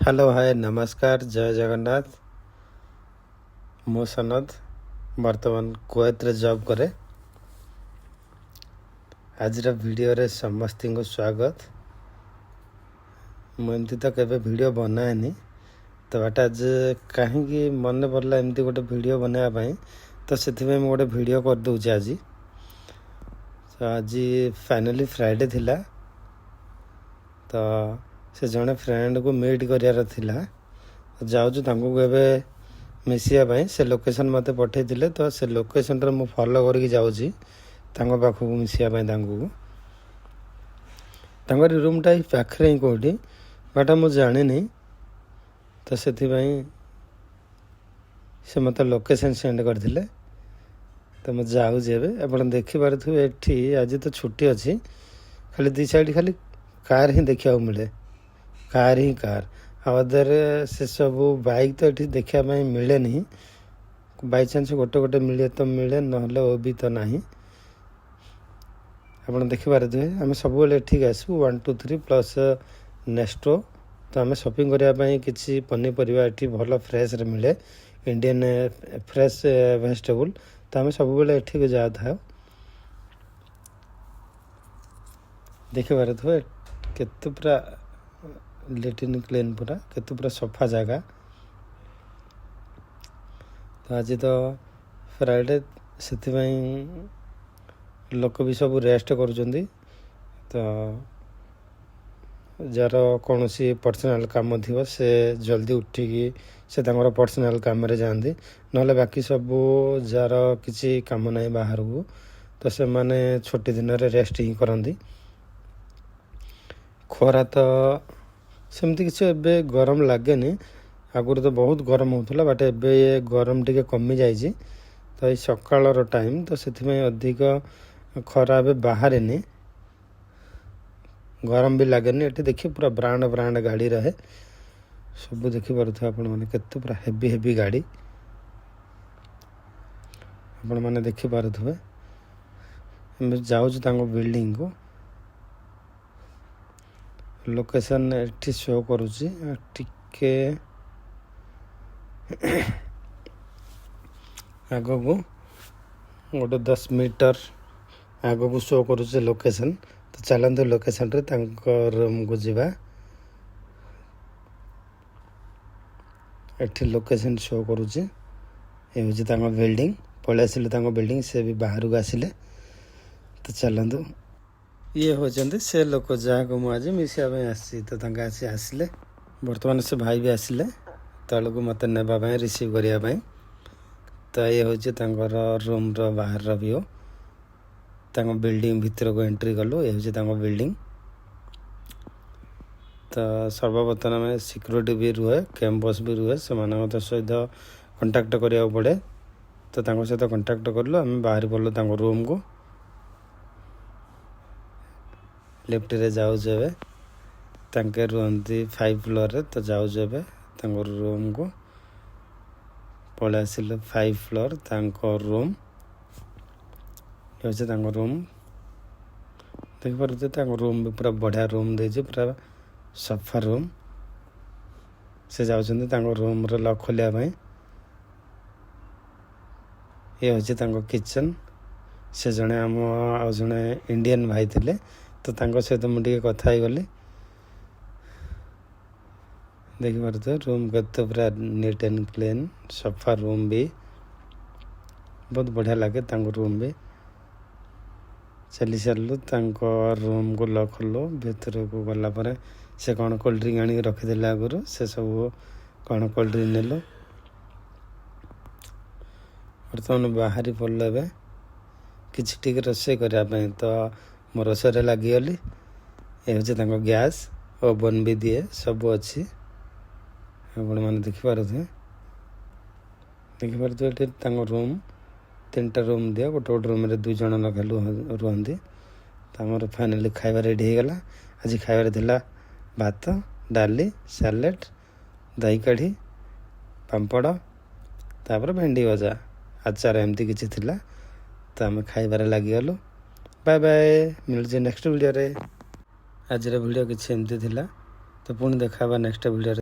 Hello, ହାଏ, ନମସ୍କାର, ଜୟ ଜଗନ୍ନାଥ। ମୁଁ ସନତ, ବର୍ତ୍ତମାନ କୁଏତରେ ଜବ୍ କରେ। ଆଜିର ଭିଡ଼ିଓରେ ସମସ୍ତଙ୍କୁ ସ୍ୱାଗତ। ମୁଁ ଏମିତି ତ କେବେ ଭିଡ଼ିଓ ବନାଏନି ତ, ବଟ୍ ଆଜି କାହିଁକି ମନେ ପଡ଼ିଲା ଏମିତି ଗୋଟେ ଭିଡ଼ିଓ ବନାଇବା ପାଇଁ, ତ ସେଥିପାଇଁ ମୁଁ ଗୋଟେ ଭିଡ଼ିଓ କରିଦେଉଛି ଆଜି। ତ ଆଜି ଫାଇନାଲି ଫ୍ରାଇଡ଼େ ଥିଲା, ତ ସେ ଜଣେ ଫ୍ରେଣ୍ଡକୁ ମିଟ୍ କରିବାର ଥିଲା। ଯାଉଛୁ ତାଙ୍କୁ ଏବେ ମିଶିବା ପାଇଁ। ସେ ଲୋକେସନ୍ ମୋତେ ପଠାଇଥିଲେ, ତ ସେ ଲୋକେସନ୍ରେ ମୁଁ ଫଲୋ କରିକି ଯାଉଛି ତାଙ୍କ ପାଖକୁ ମିଶିବା ପାଇଁ। ତାଙ୍କର ରୁମ୍ଟା ଏଇ ପାଖରେ ହିଁ କେଉଁଠି, ବଟ୍ ମୁଁ ଜାଣିନି। ତ ସେଥିପାଇଁ ସେ ମୋତେ ଲୋକେସନ୍ ସେଣ୍ଡ କରିଥିଲେ, ତ ମୁଁ ଯାଉଛି ଏବେ। ଆପଣ ଦେଖିପାରୁଥିବେ, ଏଠି ଆଜି ତ ଛୁଟି ଅଛି, ଖାଲି ଦୁଇ ସାଇଡ଼୍ ଖାଲି କାର୍ ହିଁ ଦେଖିବାକୁ ମିଳେ, କାର୍ ହିଁ କାର୍। ଆଉ ଅଦର ସେସବୁ ବାଇକ୍ ତ ଏଠି ଦେଖିବା ପାଇଁ ମିଳେନି। ବାଇଚାନ୍ସ ଗୋଟେ ଗୋଟେ ମିଳେ ତ ମିଳେ, ନହେଲେ ଓ ବି ତ ନାହିଁ। ଆପଣ ଦେଖିପାରୁଥିବେ, ଆମେ ସବୁବେଳେ ଏଠିକି ଆସୁ, 123 ପ୍ଲସ୍ ନେଷ୍ଟୋ। ତ ଆମେ ସପିଂ କରିବା ପାଇଁ କିଛି ପନିପରିବା ଏଠି ଭଲ ଫ୍ରେସ୍ରେ ମିଳେ, ଇଣ୍ଡିଆନ୍ ଫ୍ରେଶ୍ ଭେଜିଟେବୁଲ୍। ତ ଆମେ ସବୁବେଳେ ଏଠିକୁ ଯାଉଥାଉ। ଦେଖିପାରୁଥିବେ, କେତେ ପୁରା ନିଟ୍ ଆଣ୍ଡ କ୍ଲିନ୍, ପୁରା କେତେ ପୁରା ସଫା ଜାଗା। ତ ଆଜି ତ ଫ୍ରାଇଡ଼େ, ସେଥିପାଇଁ ଲୋକ ବି ସବୁ ରେଷ୍ଟ କରୁଛନ୍ତି। ତ ଯାହାର କୌଣସି ପର୍ସନାଲ୍ କାମ ଥିବ, ସେ ଜଲ୍ଦି ଉଠିକି ସେ ତାଙ୍କର ପର୍ସନାଲ୍ କାମରେ ଯାଆନ୍ତି। ନହେଲେ ବାକି ସବୁ ଯାହାର କିଛି କାମ ନାହିଁ ବାହାରକୁ, ତ ସେମାନେ ଛୁଟି ଦିନରେ ରେଷ୍ଟ ହିଁ କରନ୍ତି। ଖରା ତ ସେମିତି କିଛି ଏବେ ଗରମ ଲାଗେନି। ଆଗରୁ ତ ବହୁତ ଗରମ ହେଉଥିଲା, ବଟ୍ ଏବେ ଗରମ ଟିକେ କମିଯାଇଛି। ତ ଏଇ ସକାଳର ଟାଇମ୍, ତ ସେଥିପାଇଁ ଅଧିକ ଖରା ଏବେ ବାହାରେନି, ଗରମ ବି ଲାଗେନି। ଏଠି ଦେଖି ପୁରା ବ୍ରାଣ୍ଡ ବ୍ରାଣ୍ଡ ଗାଡ଼ି ରହେ ସବୁ। ଦେଖିପାରୁଥିବେ ଆପଣମାନେ, କେତେ ପୁରା ହେଭି ହେଭି ଗାଡ଼ି ଆପଣମାନେ ଦେଖିପାରୁଥିବେ। ଆମେ ଯାଉଛୁ ତାଙ୍କ ବିଲ୍ଡିଂକୁ। ଲୋକେସନ୍ ଏଠି ଶୋ କରୁଛି। ଟିକେ ଆଗକୁ ଗୋଟେ 10 ମିଟର ଆଗକୁ ଶୋ କରୁଛି ଲୋକେସନ୍। ତ ଚାଲନ୍ତୁ, ଲୋକେସନ୍ରେ ତାଙ୍କ ରୁମ୍କୁ ଯିବା। ଏଠି ଲୋକେସନ୍ ଶୋ କରୁଛି। ଏ ହେଉଛି ତାଙ୍କ ବିଲ୍ଡିଂ। ପଳେଇ ଆସିଲେ ତାଙ୍କ ବିଲ୍ଡିଂ, ସେ ବି ବାହାରକୁ ଆସିଲେ। ତ ଚାଲନ୍ତୁ। ଇଏ ହେଉଛନ୍ତି ସେ ଲୋକ ଯାହାକୁ ମୁଁ ଆଜି ମିଶିବା ପାଇଁ ଆସିଛି। ତ ତାଙ୍କେ ଆସିଲେ ବର୍ତ୍ତମାନ। ସେ ଭାଇ ବି ଆସିଲେ ତଳକୁ ମୋତେ ନେବା ପାଇଁ, ରିସିଭ୍ କରିବା ପାଇଁ। ତ ଇଏ ହେଉଛି ତାଙ୍କର ରୁମ୍ର ବାହାରର ଭ୍ୟୁ। ତାଙ୍କ ବିଲ୍ଡିଂ ଭିତରକୁ ଏଣ୍ଟ୍ରି କଲୁ। ଏ ହେଉଛି ତାଙ୍କ ବିଲ୍ଡିଂ। ତ ସର୍ବପ୍ରଥମେ ଆମେ ସିକ୍ୟୁରିଟି ବି ରୁହେ, କ୍ୟାମ୍ପସ୍ ବି ରୁହେ, ସେମାନଙ୍କ ସହିତ କଣ୍ଟାକ୍ଟ କରିବାକୁ ପଡ଼େ। ତ ତାଙ୍କ ସହିତ କଣ୍ଟାକ୍ଟ କଲୁ, ଆମେ ବାହାରି ପଡ଼ିଲୁ ତାଙ୍କ ରୁମ୍କୁ। ଲିଫ୍ଟରେ ଯାଉଛୁ ଏବେ। ତାଙ୍କେ ରୁହନ୍ତି 5 ଫ୍ଲୋରରେ। ତ ଯାଉଛୁ ଏବେ ତାଙ୍କ ରୁମ୍କୁ। ପଳେଇ ଆସିଲୁ 5 ଫ୍ଲୋର୍, ତାଙ୍କ ରୁମ୍ ହେଉଛି ତାଙ୍କ ରୁମ୍। ଦେଖିପାରୁଥିବେ, ତାଙ୍କ ରୁମ୍ ବି ପୁରା ବଢ଼ିଆ ରୁମ୍ ଦେଇଛି, ପୁରା ସଫା ରୁମ୍। ସେ ଯାଉଛନ୍ତି ତାଙ୍କ ରୁମ୍ର ଲକ୍ ଖୋଲିବା ପାଇଁ। ଇଏ ହେଉଛି ତାଙ୍କ କିଚେନ୍। ସେ ଜଣେ ଆମ ଆଉ ଜଣେ ଇଣ୍ଡିଆନ୍ ଭାଇ ଥିଲେ, ତ ତାଙ୍କ ସହିତ ମୁଁ ଟିକେ କଥା ହେଇଗଲି। ଦେଖିପାରୁଥିବେ, ରୁମ୍ କେତେ ପୁରା ନିଟ୍ ଆଣ୍ଡ କ୍ଲିନ୍, ସଫା ରୁମ୍ ବି। ବହୁତ ବଢ଼ିଆ ଲାଗେ ତାଙ୍କ ରୁମ୍ ବି। ଚାଲି ସାରିଲୁ, ତାଙ୍କ ରୁମ୍କୁ ଲକ୍ କଲୁ। ଭିତରକୁ ଗଲା ପରେ ସେ କ'ଣ କୋଲ୍ଡ ଡ୍ରିଙ୍କ୍ ଆଣିକି ରଖିଦେଲେ ଆଗରୁ। ସେ ସବୁ କ'ଣ କୋଲ୍ଡ ଡ୍ରିଙ୍କ୍ ନେଲୁ। ବର୍ତ୍ତମାନ ବାହାରି ପଡ଼ିଲୁ ଏବେ କିଛି ଟିକେ ରୋଷେଇ କରିବା ପାଇଁ। ତ ମୁଁ ରୋଷେଇରେ ଲାଗିଗଲି। ଏ ହେଉଛି ତାଙ୍କ ଗ୍ୟାସ୍, ଓଭନ୍ ବି ଦିଏ, ସବୁ ଅଛି। ଆପଣମାନେ ଦେଖିପାରୁଥିବେ। ଦେଖିପାରୁଥିବେ, ଏଠି ତାଙ୍କ ରୁମ୍, ତିନିଟା ରୁମ୍ ଦିଏ। ଗୋଟେ ଗୋଟେ ରୁମ୍ରେ ଦୁଇ ଜଣ ଲେଖା ରୁହନ୍ତି। ତ ଆମର ଫାଇନାଲି ଖାଇବା ରେଡ଼ି ହେଇଗଲା। ଆଜି ଖାଇବାରେ ଥିଲା ଭାତ, ଡାଲି, ସାଲାଡ଼, ଦହି କଢ଼ି, ପାମ୍ପଡ଼, ତାପରେ ଭେଣ୍ଡି ଭଜା, ଆଚାର, ଏମିତି କିଛି ଥିଲା। ତ ଆମେ ଖାଇବାରେ ଲାଗିଗଲୁ। ବାଏ ବାଏ, ମିଳୁଛି ନେକ୍ସଟ ଭିଡ଼ିଓରେ। ଆଜିର ଭିଡ଼ିଓ କିଛି ଏମିତି ଥିଲା। ତ ପୁଣି ଦେଖା ହେବା ନେକ୍ସଟ ଭିଡ଼ିଓରେ।